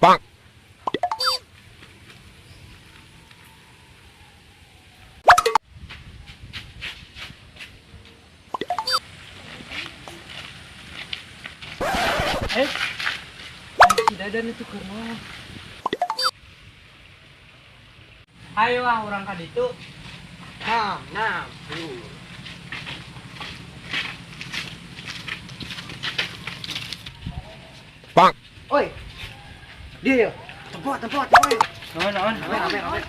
Bang. Si Dadan itu keur. Ayo ah urang ka ditu. Nah, nah. Bang. Oi. Dia ya. Tempat. Naon. Rame.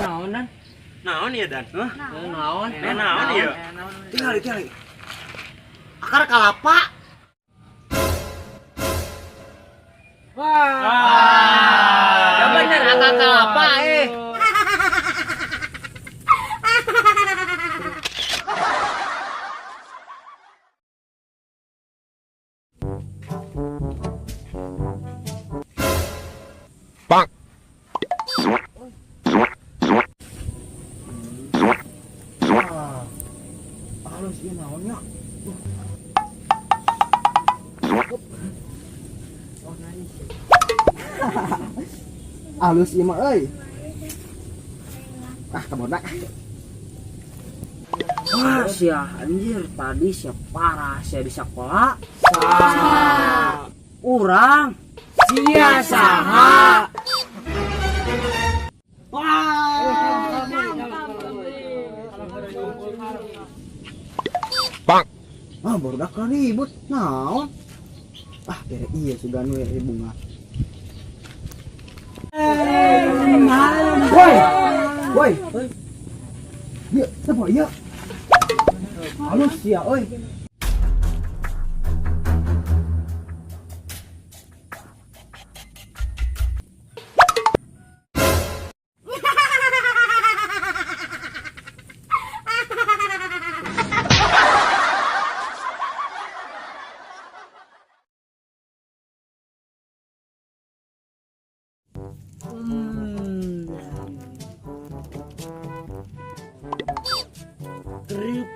Naon Dan? Naon ya Dan? Hah? Naon? Naon ya? Tinggal. Akar kalapa. Wah. Ya bener akar kalapa eh. Bang. Halus ieu naonnya. Halus ieu mah euy. Ah, kabodak. Wah, sia anjir tadi sia parah sia di sekolah. Urang sia saha. Bang. Ah, barudak ribut. Naon? Ah, bere iya sugan we bunga. Woi. Woi. Ieu, teu ieu. Halus ya, euy.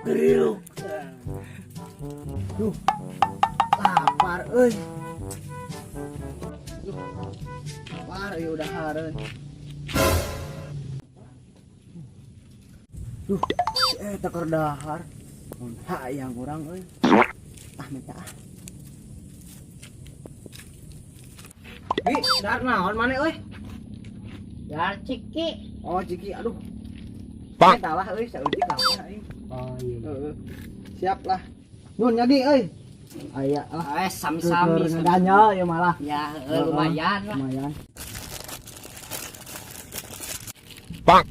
Kriuk. Duh. Lapar euy. Duh. Lapar euy udah hareun. Duh, eta keur dahar. Mun hayang urang euy. Ah, minta ah. Bi, dahar naon maneh euy? Dahar ciki. Oh, ciki, aduh. Bang. Eta lah euy, saeutik lapar aing. Oh iya. Siap lah. Nun nyagi euy. Aya lah. Sami-sami. Ngedanyel ya malah. Ya, lumayan lah. Lumayan. Bang.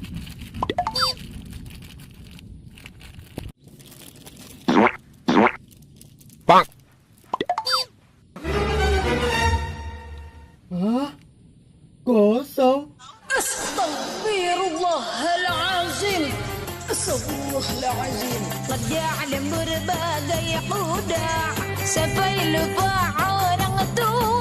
Bang. Hah? Kosong. Astagfirullahalazim. Astagfirullahalazim. Qad ya'lam berbagai kuda sampai lupa orang tua.